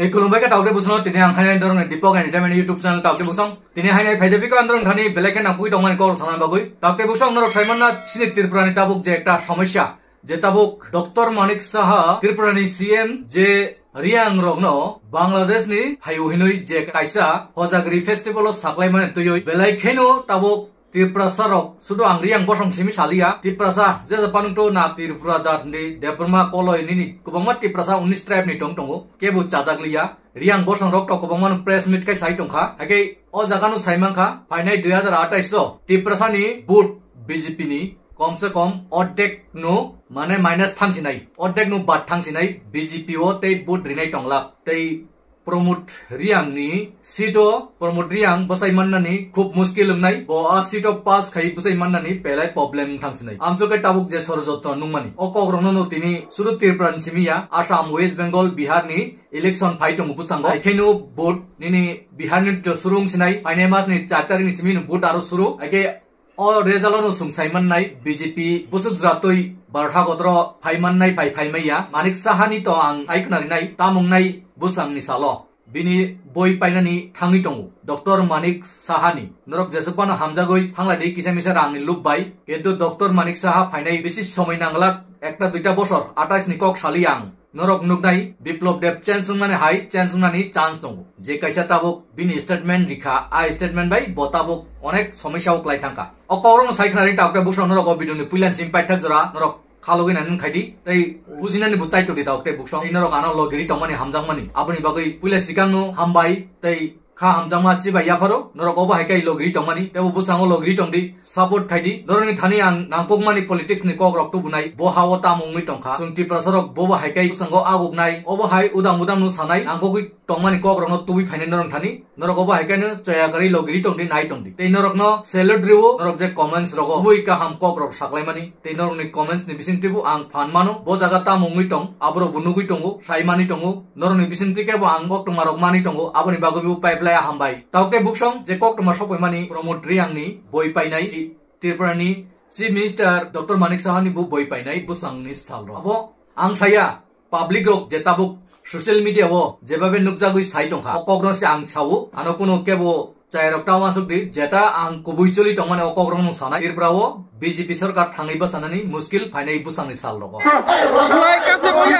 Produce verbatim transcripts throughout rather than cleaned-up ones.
Ei khulumbai khe taukte busong, tini ang hainai dorong ni Deepak Entertainment YouTube channel taukte busong. Tini hainai phaijak biko ang dorong thani belai khe nangkukwi tongmani kok sana bagwi. Taukte busong norok saimanna sini Tripura ni tabuk je ekta somosya. Je tabuk Doctor Manik Saha Tripura ni C M je Riang rokno Bangladesh ni phaio hinwi je kaisa Hojagri festival o saklaimani twiwi belai kheno tabuk Tiprasa rok, sudu ang Riang bosong simi saliya. Tiprasa, je je panung to na Tripura jat ni Debbarma koloi nini kwbangma Tiprasa unis tribe ni tong tongo. Kebo chajak liya. Riang bosong rok to kwbangma no press meet kai sai tongkha. Hake o jaga no sai mankha. Phainai dui hajar atais o Tiprasa ni vote B J P ni kom se kom ordek no mane minus thangsinai. Ordek no bad thangsinai B J P o tei vote rinai tonglak. Tei Pramod Riang ni seat o Pramod Riang bwsai mannani khub muskil wngnai, bo a seat o pass khai bwsai mannani belai problem thangsinai. Amchukhe tabuk je sorojotro nungmani. O kokrokno no tini sudu Tripura ni simi ya, Assam, West Bengal, Bihar ni election phai tongo bwskango. Hai kheno vote nini Bihar ni to suru wngsinai, phainai mas ni char tarik ni simi no vote aro suru. Haikhe O result-o no chwng sai mannai, B J P bwswk jwratwi barha godro phai mannai phai phai maya. Manik Sahani to ang sai khnarinai, tamung nai bwsangni salo. Bini boi painani thangwi tongo. Doctor Manik Sahani. Norok jeswk phano hamjagwi thangladi kisa misa rangni lub bai. Kintu Doctor Manik Saha phainai bisi somoi nanglak, ekta duita bosor, atais ni kok sali ang. Norok nuknai, Biplop Deb change wngmani hai change wngnani chance tongo. Je kaisa tabuk bini statement rikha, a statement bai bo tabuk onek somosya o kwlai thangkha. O kokrokno sai khnari tabuk tabuk song norok o video ni puila ni simi paithak jora norok khalogwi nani khai di. Tei bujinani bo chaitok di tabuk tabuk song. Tei norok ano logiri tongmani hamjakmani. Aboni bagwi puila sikangno hambai tei Kha hamjakma chibai yapharo, norok obo hai khe logiri tongmani, tebo bwskango logiri tongdi, support khaidi. Norokni thani ang nangkukmani politics ni kok rok tubunai, bo ha-o tamo wngwi tongkha. Chwng Tiprasa rok bobo hai khe bwskango aguknai, obo hai udang udang no sanai, nangkukwi tongmani kok rokno tubui phainai norok thani. Norok obo hai khe no choya kwrwi logiri tongdi, nai tongdi. Tei norokno salute rw-o, norok je comments rogo, bui kaham kok rok saklaimani. Tei norokni comments ni bisingtwi bo ang phan mano, bo jaga tamo wngwi tong, aborok bo nugwi tongo, sai mani tongo. Norokni bisingtwi khe bo ang koktwma rok mani tongo, aboni bagwi bo pipeline hambai. Tauk tei buksong je koktwma sokpaimani Pramod Reang ni boi painai, Tripura ni Chief Minister Doctor Manik Saha ni bo boi painai bwsang ni sal rok. Abo ang saya, public rok je tabuk social media o jebabe nukjagwi sai tongkha, o kok no se ang sao, ano kuno kebo chai rok ta uansuk di, jeta ang kubui choli tongmani o kok rok no sanai, Tripura o B J P sorkar thangwi bwsanani muskil phainai bwsang ni sal rogo. Sulai kapna boya.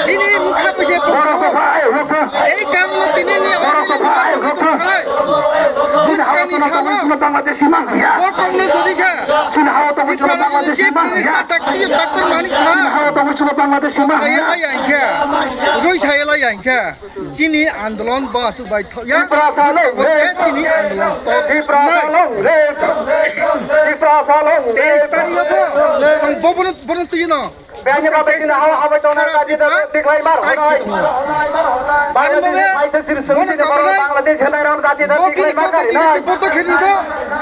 Bini mukha puse puse. Ei kam no tini ni. Bangladeshi mafia. Bo kok no jodi sa. China hao tongwi chwla Bangladeshi mafia. Doctor Manik Saha. China hao tongwi chwla Bangladeshi mafia. Saya lai angkha. Roi saya lai angkha. Chini andolon ba su bai thok ya. Tiprasa long live. Chini andolon to. Tiprasa long live. Tiprasa long live. Teis tarik yo bo. Song bo bono bono tuyo no. Bini bagwi chini hao habai tongnai jati jati tiklai mar honai. Bangladesh ni paithak chini chwng chini borok Bangladesh henai rok jati jati tiklai mar kari nai. Boto kheni to.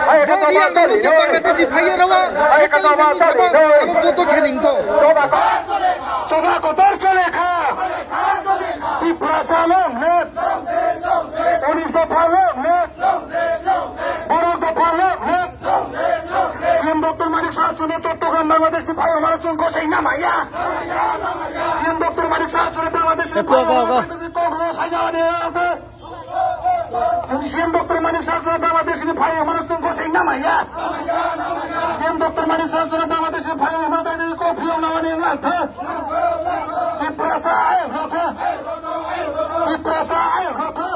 Hai ka toba choli nai. Bangladesh ni phayo rawa. Hai ka toba choli nai. Boto kheni to. Toba ko-, toba kotor chole kha. Tiprasa long live. Unis dopha long live. Borok dopha long live. C M Doctor Manik Saha chini Chattogram Bangladesh ni phaio mano chwng gosei namaya. C M Doctor Manik Saha chini Bangladesh ni phaio mano chwng gosei namaya. C M Doctor Manik Saha chini Bangladesh ni phaio mano chwng gosei namaya. C M Doctor Manik Saha chini Bangladesh ni phaio mano chwng gosei namaya. Tiprasa ayuk rokha. Tiprasa ayuk rokha.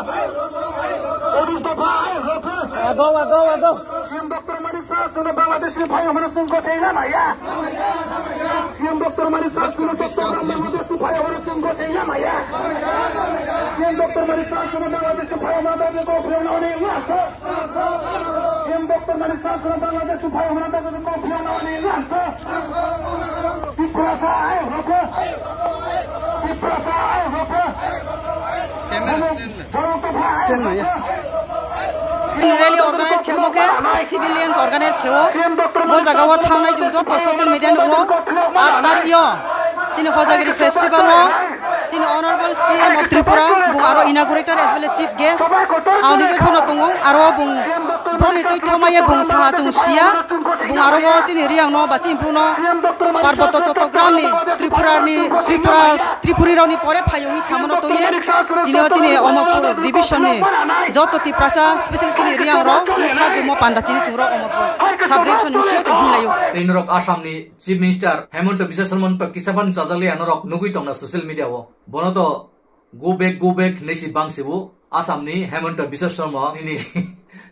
Unis dopha ayuk rokha. Ago, ago, ago. C M Doctor Manik Saha chini Bangladesh ni phaio mano chwng gosei namaya. C M Doctor Manik Saha chini Bangladesh ni phaio mano chwng gosei namaya. C M Doctor Manik Saha chini Bangladesh ni phaio mano chwng gosei namaya. C M Doctor Manik Saha chini Bangladesh ni phaio mano chwng gosei namaya. Tiprasa ayuk rokha. Tiprasa ayuk rokha. Stand by, stand by. Rally organize khe mo khe civilians organize khe o. Bo jaga o thangnai chwng joto social media nugo. Aat tarik yo chini Hojagiri festival o chini Honorable C M of Tripura bung aro inaugurator as well as chief guest. Ang nijor phano tongo aro bung Borokni twi thoma ye bung saha chwng siya, bung aro o chini Riyang no ba chini bru no Parboto Chottogram ni Tripura ni Tripura Tripuri rok ni pore phaiyung ni samano twi ye tini o chini Omorpur division ni joto Tiprasa special chini Riyang rok wngkha dumo panda chini chwng rok Omorpur sub division ni sio chwng hinlaio. Tei norok Assam ni Chief Minister Hemanta Biswa Sarma no to kisa phano chajakliya norok nugwi tongna social media o. Bono to go back, go back hinwi si bang sibu. Assam ni Hemanta Biswa Sarma nini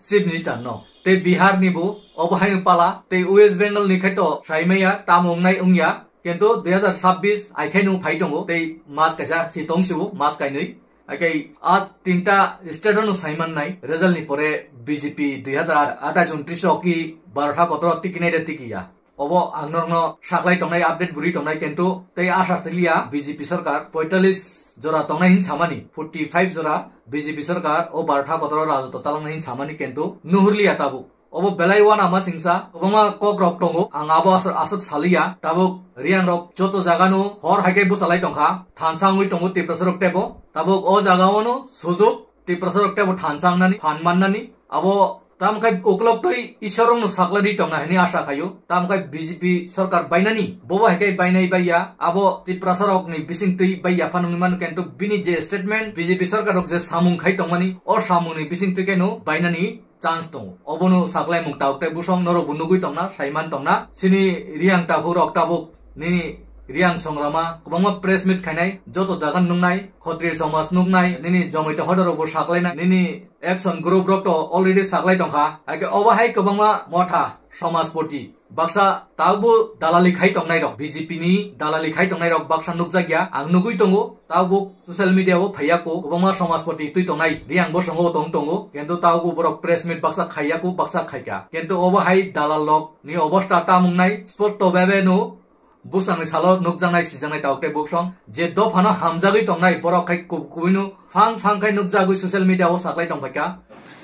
Chief Minister no. Tei Bihar ni bo obo haino pala. Tei West Bengal ni khai to saimaya tamo wngnai wngya. Kintu dui hazar sabbish ai khai no phai tongo. Tei mas kaisa si tong sibu, mas kainwi. Akai a tinta state no saiman nai. Result ni pore B J P dui hazar atais untris o ki barotha kotoro tiki nai de tiki ya. Obo ang norokno saklai tongnai, update buri tongnai, kintu tei asa tiliya B J P sarkar poitalis jora tongnai hin samani, forty five jora B J P sarkar o barotha kotoro rajotwo chalangnai hin samani, kintu nuhurliya tabuk. Obo belai wana ma singsa, kwbangma kok rok tongo, ang abo aswk, aswk saliya, tabuk Riyang rok joto jaga no hor hai khe bwsalai tongkha, thansa wngwi tongo Tiprasa rok tebo, tabuk o jaga o no sujuk Tiprasa rok tebo thansa wngnani, phan mannani, abo tamo khe ukulok twi Isor rokno saklai ri tongna hwnwi asa khaio. Tamo khe B J P sarkar bainani, bobo hai khe bainai baiya, abo Tiprasa rokni bising twi baiya phano wngwi mano, kintu bini je statement B J P sarkar rok je samung khai tongmani, o samungni bising twi kheno bainani chance tongo. Obono saklaimung tabuk tei bwsong norok bo nugwi tongna, saiman tongna. Chini Riyang takhuk rok tabuk nini Riyang songrama kwbangma press meet khainai, joto dagan nungnai, khotri somaj nuknai, nini jomaita hoda rok bo saklainai, nini action group rok to already saklai tongkha. Hai khe obo hai kwbangma motha somajpoti baksa tabuk bo dalali khai tongnai rok, B J P ni dalali khai tongnai rok baksa nukjakya, ang nugwi tongo. Tabuk social media o phaiya ko, kwbangma somajpoti twi tongnai, Riyang bosongo tong tongo, kintu tabuk borok press meet baksa khaiya ko, baksa khaikha. Kintu obo hai dalal rok ni obostha tamung nai, sposto bebe no bwsangni salo nukjaknai, sijaknai tabuk tei bwsong je dophano hamjagwi tongnai, borok khai kub-, kubui no phang phang khai nukjagwi social media o saklai tongphaikha.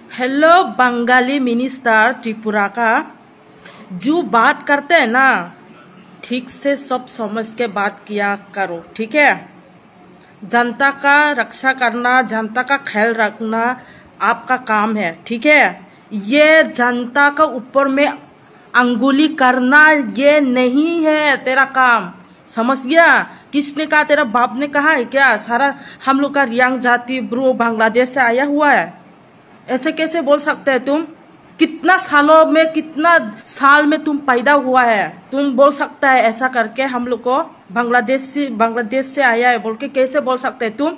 Hello, Bangali minister Tripura ka, जो बात करते हैं ना, ठीक से सब समझ के बात किया करो, ठीक है? जनता का रक्षा करना, जनता का ख्याल रखना आपका काम है, ठीक है? ये जनता का ऊपर में अंगुली करना, ये नहीं है तेरा काम, समझ गया? किसने कहा, तेरा बाप ने कहा है क्या? सारा हम लोग का रियांग जाति ब्रू बांग्लादेश से आया हुआ है। ऐसे कैसे बोल सकते हैं तुम? कितना सालों में, कितना साल में तुम पैदा हुआ है, तुम बोल सकता है ऐसा करके हम लोग को बांग्लादेश से, बांग्लादेश से आया है बोल के कैसे बोल सकते हैं तुम?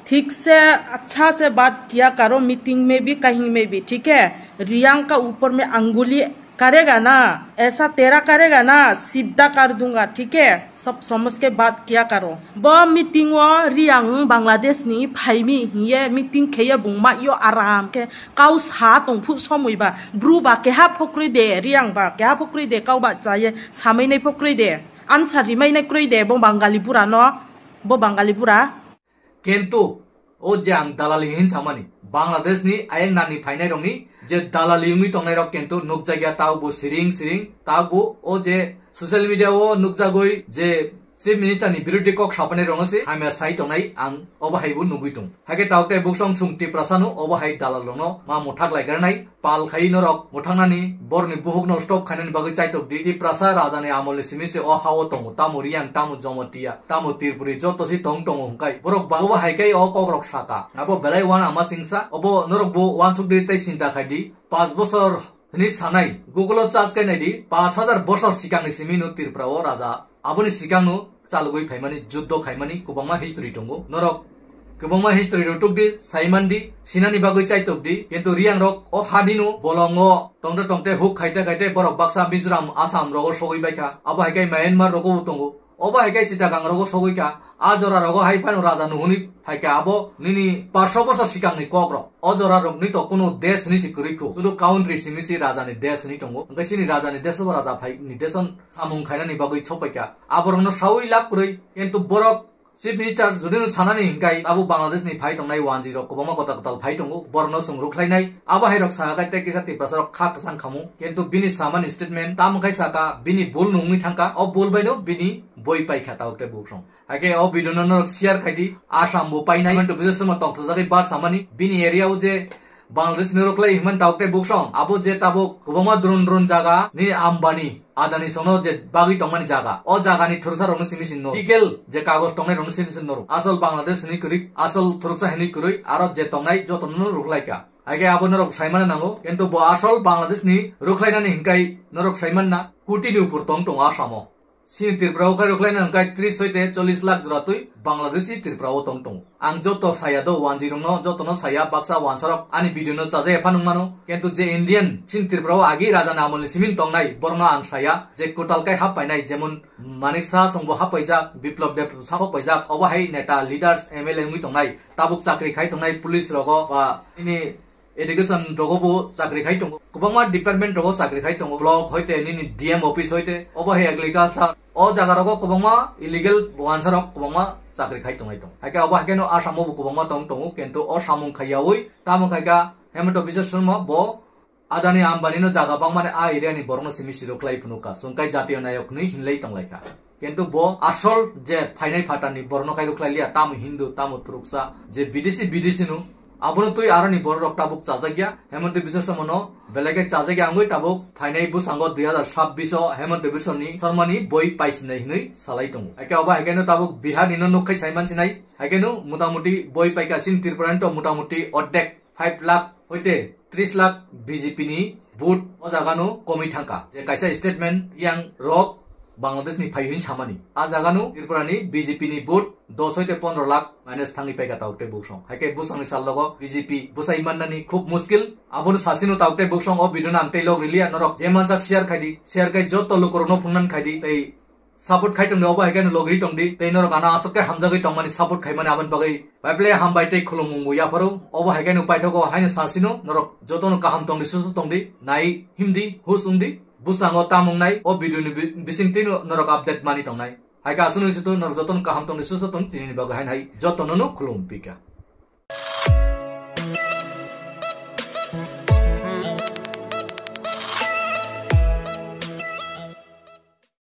ठीक से, अच्छा से बात किया करो, मीटिंग में भी, कहीं में भी, ठीक है? रियांग का ऊपर में अंगुली करेगा ना, ऐसा तेरा करेगा ना, सीधा कर दूंगा, ठीक है? सब समझ के बात किया करो। Bo meeting o Riang Bangladesh ni phaimi hiye meeting kheye bungma yo aram khe kau sa tong phu somoi ba. Bru ba keha phokri de, Riang ba keha phokri de, kau ba chaye samai nai phokri de. Answer rimai nai kroi de bo Bangali bura no, bo Bangali bura. Kintu o je ang dalali hin samani, Bangladesh ni ayang nani phainai rokni je dalali wngwi tongnai rok kintu nukjakya, tao bo siring siring, tao bo o je social media o nukjagwi je Chief Minister ni birodhi kok sapanai rokno se hamya sai tongnai, ang obo hai bo nugwi tong. Hakhe tao tei buksong sung Tiprasa no obo hai dalal rokno ma muthak lai granai. Pal khai norok mwthangnani, borokni buhukno stop khainani bagwi chaitok di. Tiprasa rajani amolni simi se o ha-o tongo, tamo Riang, tamo Jomotia, tamo Tirpuri, joto se tong tongo hwnkhe borok ba-, bo hai khe o kokrok saka. Abo belai wana ama singsa, obo norok bo wansuk di tei sinta khai di. Panch bosor hwnwi sanai, Google-o search khai nai di, panch hajar bosor sikangni simi no Tripura o raja. Aboni sikangno chalogwi phaimani, juddo khaimani kwbangma history tongo. Norok kwbangma history rok tukdi, saimandi, sinani bagwi chaitok di. Kintu Riang rok o hani no bolongo tongte tongte huk khaite khaite borok baksa Mizoram, Assam rogo sogwi baikha. Abo hai khe Myanmar rogo bo tongo. Obo hai khe Chittagong rogo sogwi kha. A jora rogo hai phano raja no hwnwi phaikha, abo nini paanch sho bosor sikangni kok rok. O jora rok ni to kuno desh ni si kwrwi kho. Sudu country simi si raja ni desh ni tongo. Hwnkhe chini raja ni desh bo raja phai ni desh on samung khainani bagwi sopaikha. Aborokno saui lab kwrwi, kintu borok Chief Minister judino sanani hinkai abo Bangladesh ni phai tongnai wanjwi rok kwbangma kwtal kwtal phai tongo, borokno chwng rwkhlainai. Abo hai rok saka khe tei kisa Tiprasa rok kha kwchang khamu, kintu bini samani statement tamo khai saka, bini bul nungwi thangkha, o bul baino bini boi paikha tabuk tei buksong. Hakhe o video no norok share khai di, Assam bo painai, Himanta Biswa Sarma tongthokjagwi bar samani, bini area o je Bangladesh ni rwkhlai himani tabuk tei buksong. Abo je tabuk kwbangma drone drone jaga ni Ambani, Adani songno je bagwi tongmani jaga. O jaga ni thursa rokno simi simi no. Legal je kagoj tongnai rokno simi simi no. Asol Bangladesh ni kwrwi, asol thuruksa hini kwrwi, aro je tongnai jotono rwkhlai ka. Haikhe abo norok saimana nango. Kintu bo asol Bangladesh ni rwkhlainani hinkai norok saimanna. Kuti ni upor tong tongo Asamo. Chini Tripura o khai rwkhlaina hwnkhe tris hoite chollish lakh jora twi Bangladeshi Tripura o tong tongo. Ang joto saya do wanjwi rokno, jotono saya baksa wansarok ani video no chajai phano mano. Kintu je Indian chini Tripura o agi raja ni amol ni simin tongnai borokno ang saya je kwtal kai hap painai, jemon Manik Saha songbo hap paijak, Biplab Deb sabo paijak, obo hai neta leaders M L A wngwi tongnai, tabuk chakri khai tongnai police rogo ba ini education rogo bo chakri khai tongo, kwbangma department rogo chakri khai tongo, block hoite nini D M office hoite, obo hai agriculture, o jaga rogo kwbangma illegal wansarok kwbangma chakri khai tongnai tongo. Haikhe obo haikhe no Asamo bo kwbangma tong tongo, kintu o samung khaiyawi tamo khaikha Hemanta Biswa Sarma bo Adani Ambani no jaga bangmani a area ni borokno simi siro khlai phunukha, chwngkai jatiyo nayok hwnwi hinlai tonglaikha. Kintu bo asol je phainai phatarni borokno khai rwkhlai liya, tamo Hindu, tamo Turuksa, je bidesi, bidesi no, abono twi aroni bororok tabuk chajakya, Hemanta Biswa Sarma no belai khe chajakya wngwi tabuk phainai bwskango dui hazar sabbish o Hemanta Biswa ni Sarma ni boi paisinai hwnwi salai tongo. Haikhe obo haikhe no tabuk Bihar ni no nukkhai sai mansinai, haikhe no motamuti boi paikha sin Tripura ni to motamuti ordek five lakh hoite tris lakh B J P ni vote o jaga no komwi thangkha. Je kaisa statement yang rok Bangladesh ni phai hwn samani. A jaga no Tripura ni B J P ni vote dos hoite pondro lakh minus thangwi paikha tabuk tei buksong. Haikhe bwsangni sal logo B J P bwsai mannani khub muskil. Abono sasino tabuk tei buksong o video no ang tei log riliya norok je manjak share khaidi, share khai joto lukurokno phungnani khaidi tei support khai tongdi, obo haikhe no logri tongdi, tei norok ano aswk khe hamjagwi tongmani support khaimani aboni bagwi baible hambai tei khulumung bo yapharo, obo haikhe no paithogo haino sasino norok jotono kaham tongdi, susu tongdi, nai himdi, hus wngdi, bwskango tamung nai, o video ni bi-, bising tino norok update mani tongnai. Haikhe aswk nung situ norok jotono kaham tongdi, susu tong, tini ni bagwi haino hai jotono no khulum pika.